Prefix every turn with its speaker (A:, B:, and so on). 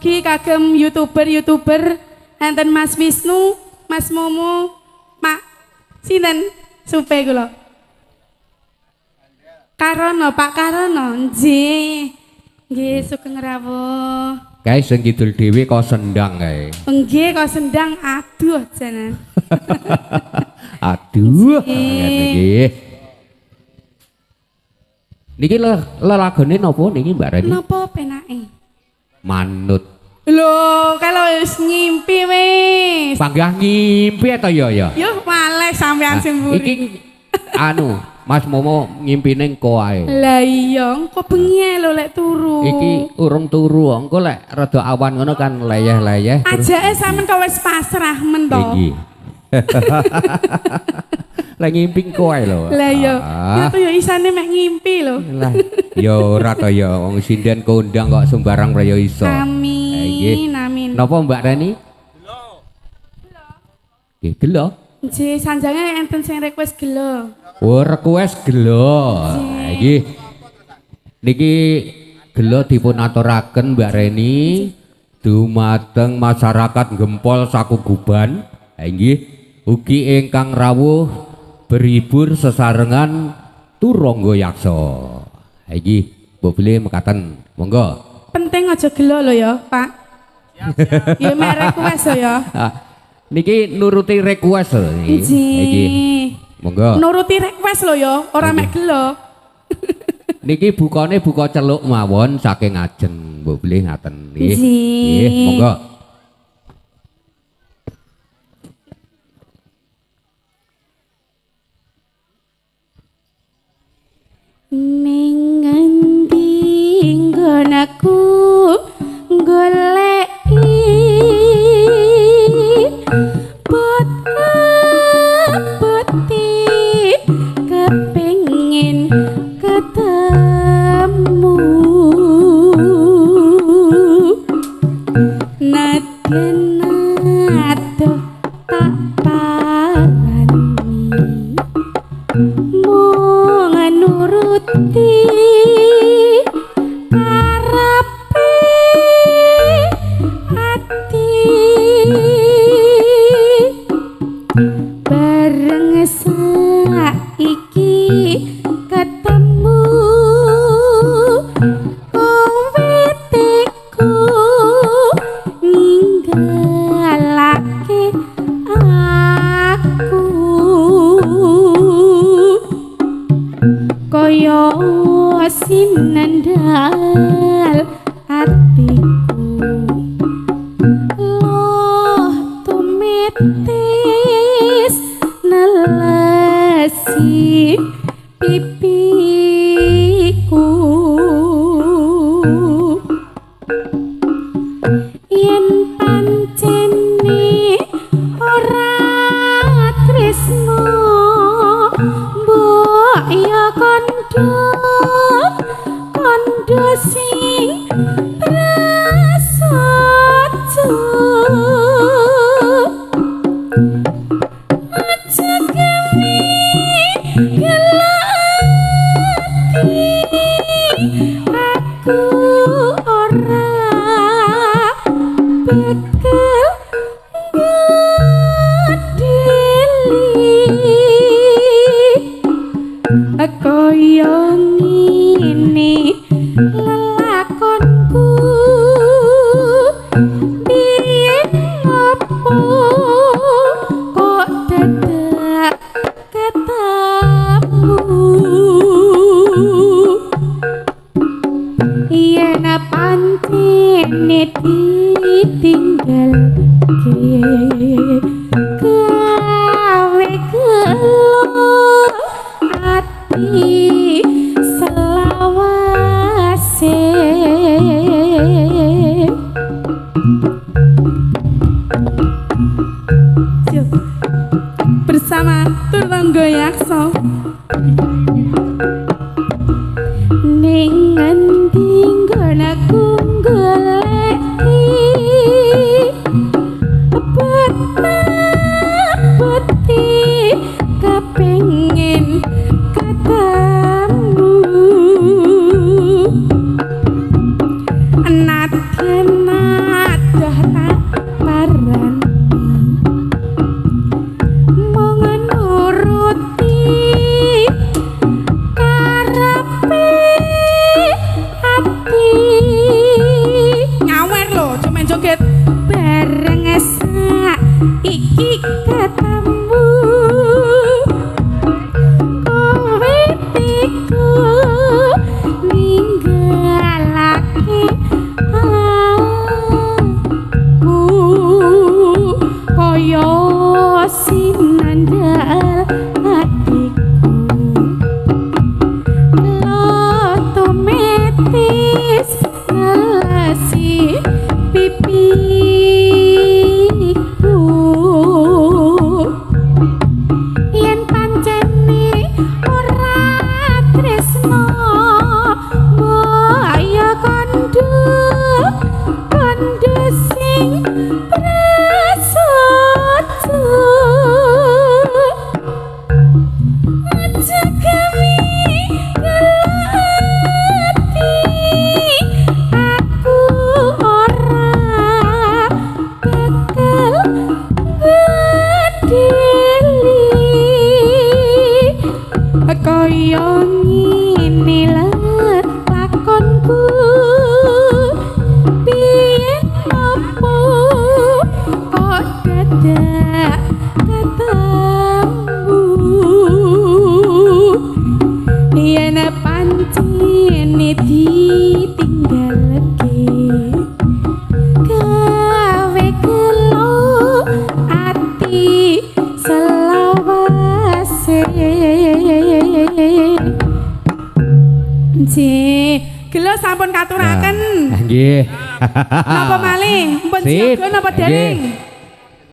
A: Ugi kagem YouTuber-YouTuber enten Mas Wisnu, Mas Momo, Pak sinten supe kula. Karono, Pak Karono, nggih. Nggih sugeng rawuh.
B: Kae sing kidul dhewe kok sendang kae.
A: Nggih kok sendang aduh janan.
B: Aduh, nggih. Niki lelagone napa niki Mbak Reni?
A: Napa penake?
B: Manut.
A: Lho, kalau wis ngimpi wis.
B: Panggah ngimpi ta ya ya?
A: Yo maleh sampean sing mburi.
B: Iki anu, Mas Momo ngimpine engko ae.
A: Lah iya, engko bengi lho lek turu.
B: Iki urung turu, engko lek rada awan ngono kan leyeh-leyeh.
A: Ajake sampean kok wis pasrah men to.
B: Iki. Lah ngimpi engko ae lho.
A: Lah iya, ya ya isane mek ngimpi lho.
B: Lah ya ora to ya, wong sinden kondang kok sembarang ya iso.
A: Amin, amin.
B: Napa Mbak Reni?
C: Gelo.
B: Nggih, gelo.
A: Nggih, sanjange enten sing request gelo.
B: Oh, request gelo. Nggih. Niki gelo dipun aturaken Mbak Reni dumateng masyarakat Gempol Sakuguban. Nggih, ugi ingkang rawuh berhibur sesarengan Turangga Yaksa. Nggih, mbok bilih mekaten. Monggo.
A: Penting aja gelo lho ya, Pak. Ya mek request lho ya.
B: Niki nuruti request lho niki.
A: Nggih.
B: Monggo.
A: Nuruti request lho ya, ora mek gelo.
B: Niki bukane buka celuk mawon saking ajeng, mbok bilih ngaten nggih. Nggih, monggo.
A: Ning ngendi nggon aku goleki putih kepengin ketemu nadyan adoh tak parani mung nuruti karepe ati bareng saiki ketemu kowe teku ninggalake aku kaya sinandal atiku loh tumitis nelesi pipiku yen pancene ora tresno mbok ya kondo kondo sing prasaja aja gawe gelo ati aku ora bekel ngodeli kaya ngene lelakonku biyen opo kok dadak ketemu yen pancene ditinggalke gawe gelo ati selawase. Bersama Turangga Yaksa. Ning ngendi nggon aku goleki Nggih. Gelo sampun katuraken.
B: Nah, nggih.
A: Napa malih? Mpun
B: Sip.
A: siaga napa dereng?
B: Nggih.